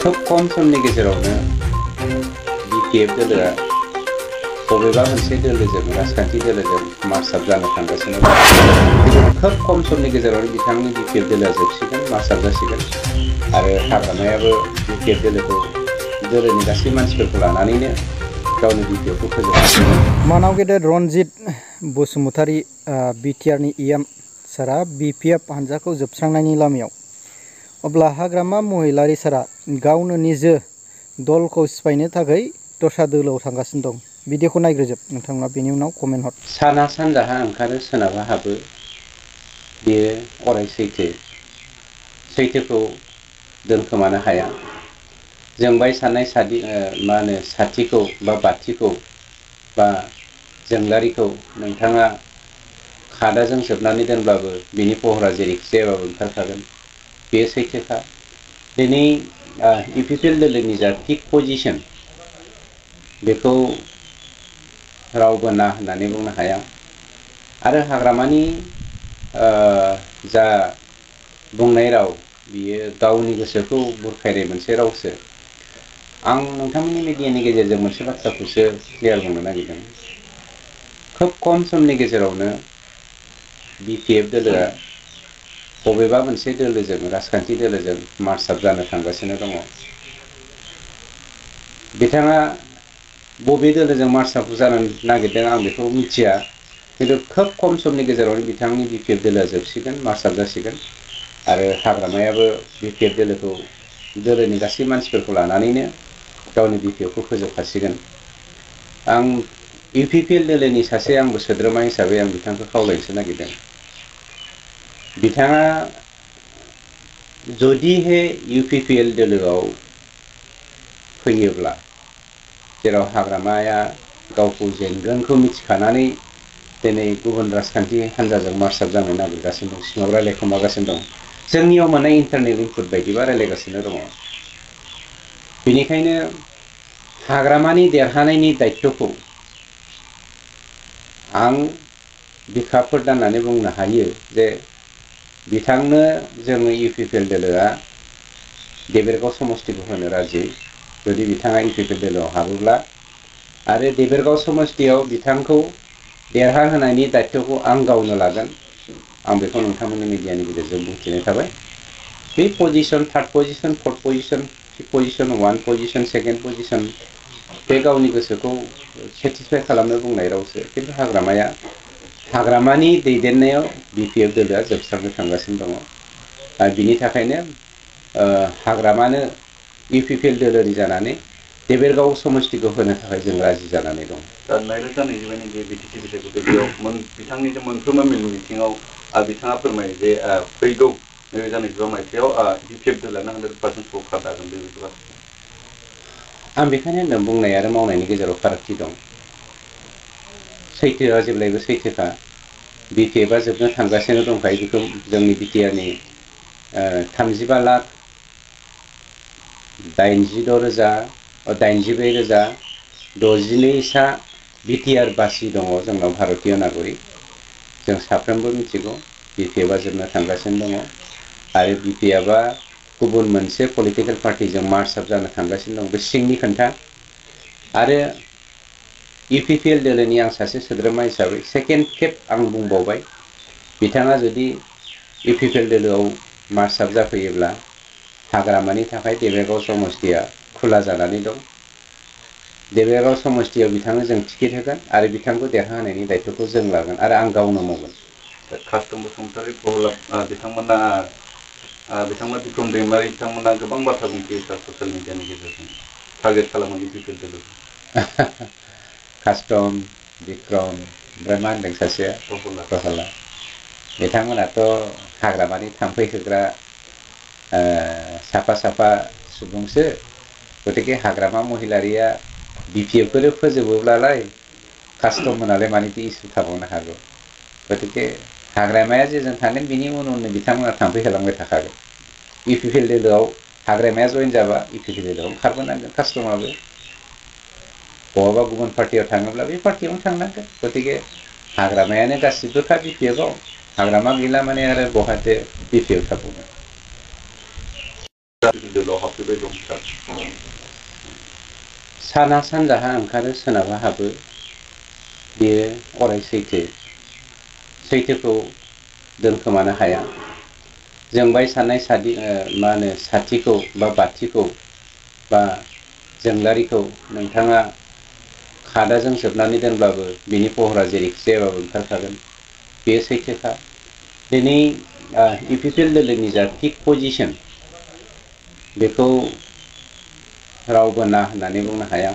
खोब खम समनि गेजेरावनो बिपिएफ दोलोआ बबेबा मोनसे दोलोजों राजखान्थि दोलोजों मार्चआप जानो थांगासिनो दं। खिन्थु खोब खम समनि गेजेरावनो बिथांनि बिपिएफ दोलोआ जोबसिगोन, मार्चआप जासिगोन आरो हाग्रामायाबो बिपिएफ दोलोनि गासै मानसिफोरखौ लानानैनो गावनि बिपिएफखौ फोजोबसिगोन। मानाव गेदेर रनजित बसुमतारी बिटिआरनि इएम सारा बिपिएफ हानजाखौ जोबस्रांनायनि लामायाव। अब्ला हाग्रामा महिलारि सारा गावनो निजे दलखौ सिफायनो थाखाय दस्रा दोलोआव थांगासिनो दं। भिडिअखौ नायग्रोजोब नोंथांमोना, बेनि उनाव कमेन्ट हर। साना सानजाहा ओंखारो सोनाबहा हाबो, बेयो अराय सैथो। सैथोखौ दोनखोमानो हाया। जोंबाय साननाय साथिखौ बा बाथिखौ बा जोंलारिखौ नोंथाङा खादाजों जोबनानै दोनब्लाबो बिनि पहरा जेरैखि जायाबाबो ओंखारखागोन। बे सैथोखा। दिनै इउपिपिएल दोलोनि जा थिक पजिसन बेखौ रावबो ना होननानै बुंनो हाया। आरो हाग्रामानि जा बुंनाय राव बियो गावनि गोसोखौ बुरखायनाय मोनसे रावसो। आं नोंथांमोननि मिडियानि गेजेरजों मोनसे बाथ्राखौसो क्लियार बुंनो नागिरदों। खोब खम समनि गेजेरावनो बिपिएफ दोलोआ बबेबा मोनसे दोलोजों राजखान्थि दोलोजों मार्चआप जानो थांगासिनो दङ। बिथाङा बबे दोलोजों मार्चआप जानो नागिरदों आं बेखौ मिथिया, खिन्थु खोब खम समनि गेजेरावनो बिथांनि बिपिएफ दोलोआ जोबसिगोन, मार्चआप जासिगोन आरो हाग्रामायाबो बिपिएफ दोलोनि गासै मानसिफोरखौ लानानैनो गावनि बिपिएफखौ फोजोबखासिगोन। आं इउपिपिएल दोलोनि सासे आंबो सोद्रोमा हिसाबै आं बिथांखौ खावलायनोसो नागिरदों। बिथाङा जुदिहे इउपिपिएल दोलोआव फैयोब्ला, जेराव हाग्रामाया गावखौ जेनगोनखौ मिथिखानानै दिनै गुबुन राजखान्थि हान्जाजों मार्चआप जानो नागिरगासिनो दं, सिङाव रायलायखोमागासिनो दं। जोंनियाव मोननाय इन्टारनेल इनपुट बायदिबा रायलायगासिनो दङ। बेनिखायनो हाग्रामानि देरहानायनि दायित्वखौ आं बिखा फोरदाननानै बुंनो हायो जे बिथांनो जोङो इउपिपिएल दोलोआ देबोरगाव समस्तिखौ होनो राजि। जुदि बिथाङा इउपिपिएल दोलोआव हाबोब्ला आरो देबोरगाव समस्तियाव बिथांखौ देरहाहोनायनि दायित्वखौ आं गावनो लागोन। आं बेखौ नोंथांमोननि मिडियानि गेजेरजों बुंथिनाय थाबाय। बे position, third position, fourth position, fifth position, one position, second position, बे गावनि गोसोखौ सेटिसफाइ खालामनो बुंनाय रावसो। खिन्थु हाग्रामानि दैदेननायाव बिपिएफ दोलोआ जोबस्रांनो थांगासिनो दङ। आरो बिनि थाखायनो हाग्रामानो इउपिपिएल दोलोनि जानानै देबोरगाव समस्तिखौ होनो थाखाय जों राजि जानानै दं। दा 2022 नि बिटिसि बिसायख'थि बेयाव बिथांनि मोनफ्रोमबो मेल मिटिङाव बिथाङा फोरमायो जे फैगौ 2022 मायथाइयाव बिपिएफ दोलोआनो 100% सरकार दागोन। बे बाथ्रा आं बेखायनो होनदों बुंनाय आरो मावनायनि गेजेराव फारागथि दं। सैथोआ जेब्लायबो सैथोखा। बिपिएफआ जोबनो थांगासिनो दंखायो। बेखौ जोंनि बिटिआरनि 36,84,062 बिटिआर बासि दङ जोंनाव भारतीय नागरिक। जों साफ्रोमबो मिथिगौ बिपिएफआ जोबनो थांगासिनो दङ आरो बिपिएफआ गुबुन मोनसे पलिटिकेल पार्टिजों मार्चआप जानो थांगासिनो दं। बे सिंनि खोथा। आरो इउपिपिएल दोलोनि आं सासे सोद्रोमा हिसाबै सेकेन्ड खेब आं बुंबावबाय, बिथाङा जुदि इउपिपिएल दोलोआव मार्चआप जाफैयोब्ला हाग्रामानि थाखाय देबोरगाव समस्तिया खुला जानानै दं। देबोरगाव समस्तियाव बिथांनो जों टिकेट होगोन आरो बिथांखौ देरहाहोनायनि दायित्वखौ जों लागोन आरो आं गावनो मावगोन। कास्टम बसुमतारी बिथांमोना बिक्रम दैमारि बिथांमोना गोबां बाथ्रा बुंथियो ससियेल मिडियानि गेजेरजों टार्गेट खालामो इउपिपिएल दोलोखौ। कास्टम, बिक्रम, ओमफ्राय मा होनदों सासेया प्रहलाद, बिथांमोनाथ' हाग्रामानि थाम्फै होग्रा साफा सुबुंसो। गतिके हाग्रामा महिलारिया बिपिएफखौनो फोजोबोब्लालाय कास्टम मोनालाय मानिथो इसु थाबावनो हागौ। गतिके हाग्रामाया जेजों थांगोन बिनि उन बिथांमोना थाम्फै होलांबाय थाखागोन। इउपिपिएल दोलोआव हाग्रामाया जयेन जाबा इउपिपिएल दोलोआवनो खारबोनांगोन कास्टमाबो। बहाबा गुबुन पार्टियाव थाङोब्ला बे पार्टियावनो थांनांगोन। गतिके हाग्रामायानो गासिबोखा बिपिएफआव। हाग्रामा गैला माने आरो बहाथो बिपिएफ थाबावनो। दोलोआव हाबफैबाय दं सार। साना सानजाहा ओंखारो सोनाबहा हाबो बेयो अराय सैथोखौ दोनखोमानो हाया। जोंबाय साननाय मा होनो साथिखौ बा बाथिखौ बा जोंलारिखौ नोंथाङा खादाजों जोबनानै दोनब्लाबो बिनि पहरा जेरैखि जायाबाबो ओंखारखागोन बेयो सैथोखा। दिनै इउपिपिएल दोलोनि जा थिक पजिसन बेखौ रावबो ना होननानै बुंनो हाया।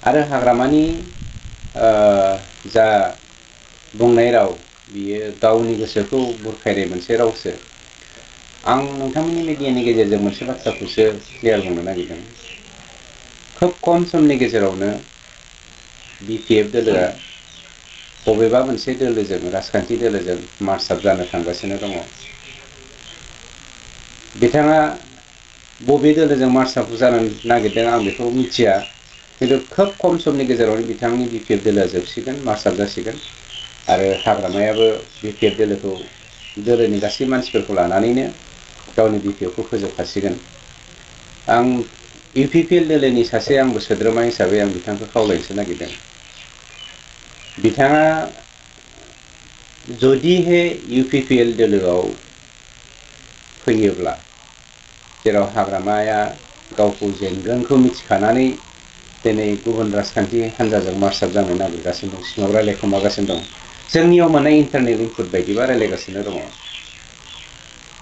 आरो हाग्रामानि जा बुंनाय राव बियो गावनि गोसोखौ बुरखायनाय मोनसे रावसो। आं नोंथांमोननि मिडियानि गेजेरजों मोनसे बाथ्राखौसो क्लियार बुंनो नागिरदों। खोब खम समनि गेजेरावनो बिपिएफ दोलोआ बबेबा मोनसे दोलोजों राजखान्थि दोलोजों मार्साप जानो थांगासिनो दङ। बिथाङा बबे दोलोजों मार्साप जानो नागिरदों आं बेखौ मिथिया, खिन्थु खोब खम समनि गेजेरावनो बिथांनि बिपिएफ दोलोआ जोबसिगोन, मार्साप जासिगोन आरो हाग्रामायाबो बिपिएफ दोलोनि गासै मानसिफोरखौ लानानैनो गावनि बिपिएफखौ फोजोबखासिगोन। आं इउपिपिएल दोलोनि सासे आंबो सोद्रोमा हिसाबै आं बिथांखौ खावलायनोसो नागिरदों। बिथाङा जुदिहे इउपिपिएल दोलोआव फैयोब्ला, जेराव हाग्रामाया गावखौ जेनगोनखौ मिथिखानानै दिनै गुबुन राजखान्थि हान्जाजों मार्साप जानो नागिरगासिनो दं, सिङाव रायलायखोमागासिनो दं, जोंनियाव मोननाय इन्टारनेल इनपुट बायदिबा रायलायगासिनो दङ।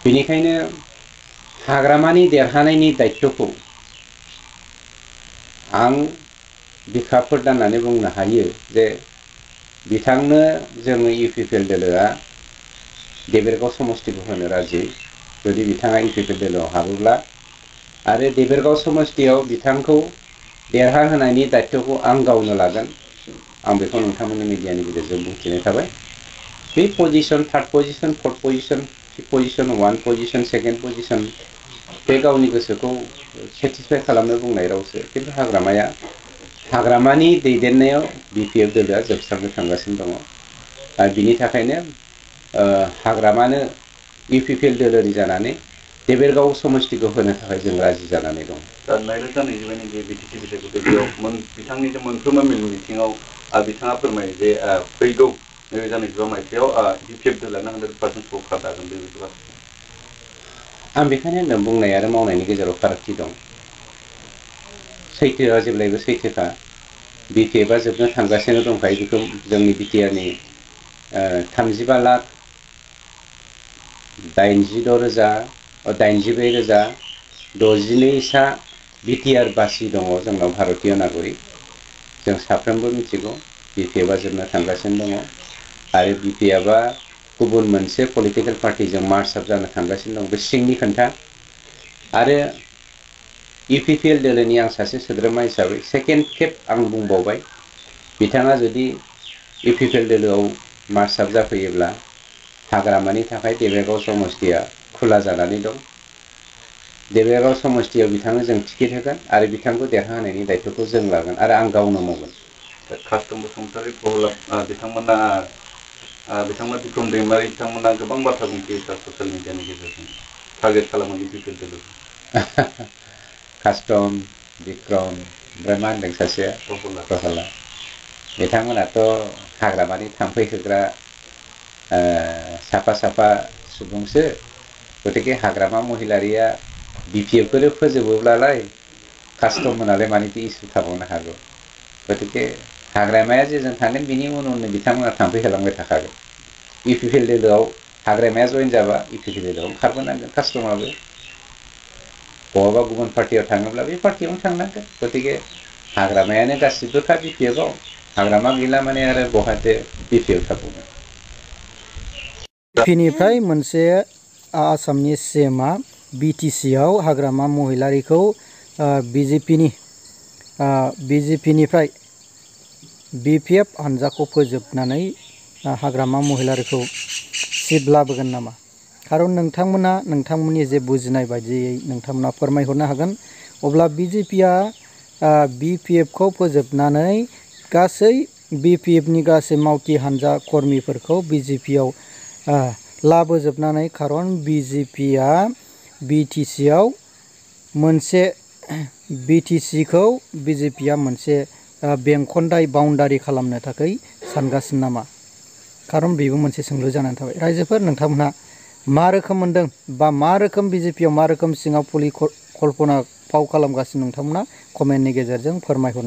बेनिखायनो हाग्रामानि देरहानायनि दायित्वखौ आं बिखा फोरदाननानै बुंनो हायो जे बिथांनो जोङो इउपिपिएल दोलोआ देबोरगाव समस्तिखौ होनो राजि, जुदि बिथाङा इउपिपिएल दोलोआव हाबोब्ला। आरो देबोरगाव समस्तियाव बिथांखौ देरहाहोनायनि दायित्वखौ आं गावनो लागोन। आं बेखौ नोंथांमोननि मिडियानि गेजेरजों बुंथिनाय थाबाय। बे position, third position, fourth position, fifth position, one position, second position, बे गावनि गोसोखौ सेटिसफाइ खालामनो बुंनाय रावसो। खिन्थु हाग्रामानि दैदेननायाव बिपिएफ दोलोआ जोबस्रांनो थांगासिनो दङ। आरो बिनि थाखायनो हाग्रामानो इउपिपिएल दोलोनि जानानै देबोरगाव समस्तिखौ होनो थाखाय जों राजि जानानै दं। दा 2025 नि बिटिसि बिसायख'थि बेयाव बिथांनि जे मोनफ्रोमबो मेल मिटिङाव बिथाङा फोरमायो जे फैगौ 2025 मायथाइयाव बिपिएफ दोलोआनो 100% सौखा जागोन बे बाथ्रा। आं बेखायनो होनदों बुंनाय आरो मावनायनि गेजेराव फारागथि दं। सैथोआ जेब्लायबो सैथोखा। बिपिएफआ जोबनो थांगासिनो दंखायो, बेखौ जोंनि बिटिआरनि 36,84,062 बिटिआर बासि दङ जोंनाव भारतीय नागरिक। जों साफ्रोमबो मिथिगौ बिपिएफआ जोबनो थांगासिनो दङ आरो बिपिएफआ गुबुन मोनसे पलिटिकेल पार्टिजों मार्साप जानो थांगासिनो दं, बे सिंनि खोथा। आरो इउपिपिएल दोलोनि आं सासे सोद्रोमा हिसाबै सेकेन्ड खेब आं बुंबावबाय, बिथाङा जुदि इउपिपिएल दोलोआव मार्साप जाफैयोब्ला हाग्रामानि थाखाय देबोरगाव समस्तिया खुला जानानै दं। देबोरगाव समस्तियाव बिथांनो जों टिकेट होगोन आरो बिथांखौ देरहाहोनायनि दायित्वखौ जों लागोन आरो आं गावनो मावगोन। कास्टम बसुमतारी, बिथांमोना बिक्रम दैमारि बिथांमोना गोबां बाथ्रा बुंथियो ससियेल मिडियानि गेजेरजों टार्गेट खालामो इउपिपिएल दोलोखौ। कास्टम, बिक्रम, ओमफ्राय मा होनदों सासेया प्रहलाद, बिथांमोनाथ' हाग्रामानि थाम्फै होग्रा साफा सुबुंसो। गतिके हाग्रामा महिलारिया बिपिएफखौनो फोजोबोब्लालाय कास्टममोनालाय मानिथो इसु थाबावनो हागौ। गतिके हाग्रामाया जेजों थांगोन बिनि उन बिथांमोना थाम्फै होलांबाय थाखागोन। इउपिपिएल दोलोआव हाग्रामाया जयेन जाबा इउपिपिएल दोलोआव खारबोनांगोन कास्टमाबो। बहाबा गुबुन पार्टियाव थाङोब्ला बे पार्टियावनो थांनांगोन। गतिके हाग्रामायानो गासिबोखा बिपिएफआव, हाग्रामा गैला माने आरो बहाथो बिपिएफ थाबावनो। बिनिफ्राय मोनसे आसामनि सिएमआ बिटिसिआव हाग्रामा महिलारिखौ बिजेपिनिफ्राय बिपिएफ हानजाखौ फोजोबनानै हाग्रामा महिलारिखौ सिट लाबोगोन नामा? खारन नोंथांमोननि जे बुजिनाय बायदियै नोंथांमोना फोरमायहरनो हागोन। अब्ला बिजेपिआ बिपिएफखौ फोजोबनानै गासै बिपिएफनि गासै मावथि हानजा कर्मिफोरखौ बिजेपिआव लाबोजोबनानै, खारन बिजेपिआ बिटिसिआव मोनसे बिटिसिखौ बिजेपिआ मोनसे बेंखनदाय बाउन्डारि खालामनो थाखाय सानगासिनो नामा? खारन बेबो मोनसे सोंलु जानानै थाबाय। रायजोफोर नोंथांमोनहा मा रोखोम मोनदों बा मा रोखोम बिजेपिआव मा रोखोम सिङाव कल्पना फाव खालामगासिनो नोंथांमोना कमेन्टनि गेजेरजों फोरमायहरनो